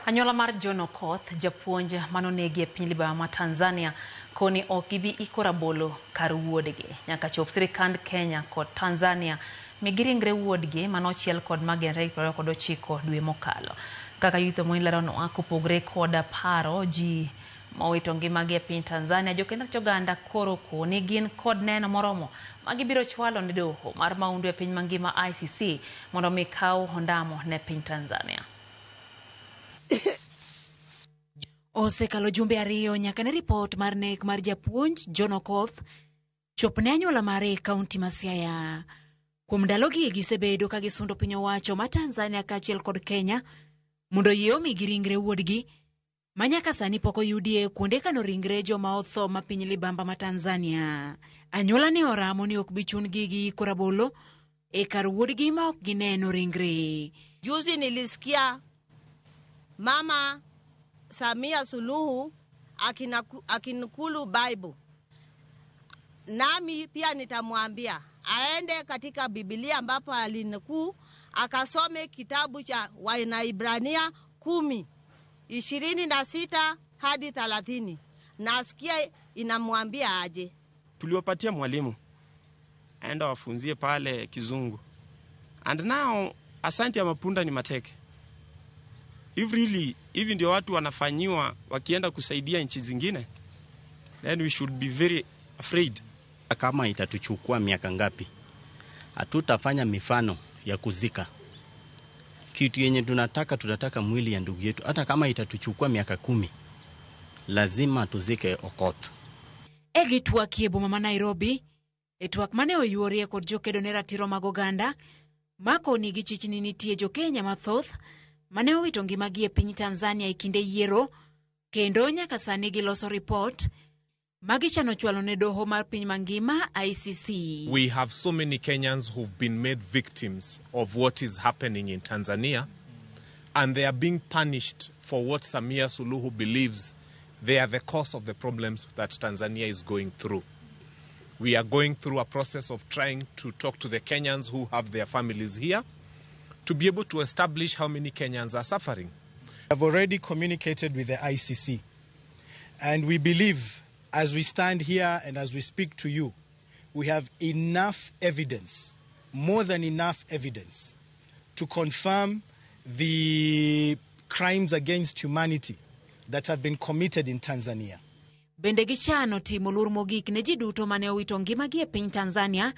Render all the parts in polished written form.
Anyuola mar John Okoth, japuonj manonegi e piny libamba ma Tanzania, koni ok gibi iko rabolo kar wuodgi nyaka chop sirikand Kenya kod Tanzania migi ringre wuodgi manochiel kod magina tarik 29 dwe mokalo. Kaka Yutho Moi leronwa, kopogore kod paro ji mowito ngimagi e piny Tanzania, jokend rach oganda koro koni gin kod neno moromo ma gibiro chwalo ne doho mar maundu e piny mangima ICC mondo mi kaw ondamo ne piny Tanzania. Osekalo jumbe 2 nyaka ne ripot mar nek mar japuonj John Okoth chop ne anyuola mare e kaunti ma Siaya. Kuom ndalogi gisebedo ka gisundo piny owacho ma Tanzania kaachiel kod Kenya mondo oyie omigi ringre wuodgi ma nyaka sani pok oyudie kuonde kano ringre joma otho ma piny libamba ma Tanzania. Anyuola ne oramo ni ok bi chun-gi gi iko rabolo e kar wuodgi ma ok gineno ringre. Juzi nilisikia Mama Samia Suluhu akinukulu Bible. Nami pia nitamwambia aende katika Biblia ambapo alinukuu akasome kitabu cha Waebrania 10:26 hadi 30. Nasikia inamwambia aje. Tuliwapatia mwalimu aenda wafunzie pale Kizungu. And now asante ya mapunda ni mateke. If really hivi ndio watu wanafanyiwa wakienda kusaidia nchi zingine, then we should be very afraid. Kama itatuchukua miaka ngapi, hatutafanya mifano ya kuzika. Kitu yenye tunataka mwili ya ndugu yetu. Hata kama itatuchukua miaka 10, lazima tuzike Okoth. E gitwak e boma ma Nairobi, e twak mane oyuorie kod jokedo ne ratiro mag oganda, makoni gi chich ni nitie jo-Kenya mathoth mane owito ngimagi e piny Tanzania e kinde yiero, kendo nyaka sani giloso ripot magichano chwalo ne doho mar piny mangima ICC. We have so many Kenyans who've been made victims of what is happening in Tanzania, and they are being punished for what Samia Suluhu believes they are the cause of the problems that Tanzania is going through. We are going through a process of trying to talk to the Kenyans who have their families here to be able to establish how many Kenyans are suffering. I've already communicated with the ICC, and we believe as we stand here and as we speak to you, we have enough evidence, more than enough evidence, to confirm the crimes against humanity that have been committed in Tanzania. Bende gichano timo luor mogik ne ji duto mane owito ngimagi e piny Tanzania,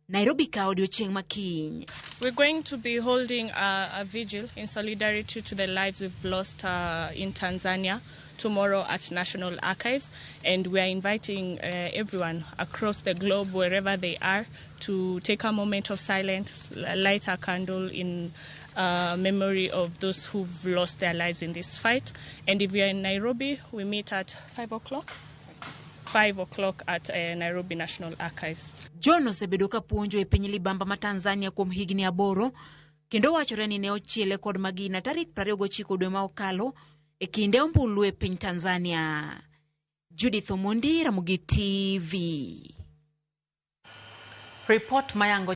Nairobi ka odiochieng' ma kiny. We're going to be holding a vigil in solidarity to the lives we've lost in Tanzania tomorrow at National Archives, and we are inviting everyone across the globe, wherever they are, to take a moment of silence, light a candle in memory of those who've lost their lives in this fight. And if we are in Nairobi, we meet at 5 o'clock. 5 o'clock at Nairobi National Archives. John osebedo ka puonjo e piny libamba ma Tanzania kuom higni 8, kendo wachore ni ne ochiele kod magina tarik 29 dwe ma okalo e kinde ombulu e piny Tanzania. Judith Omondi, Ramogi TV. Report mayango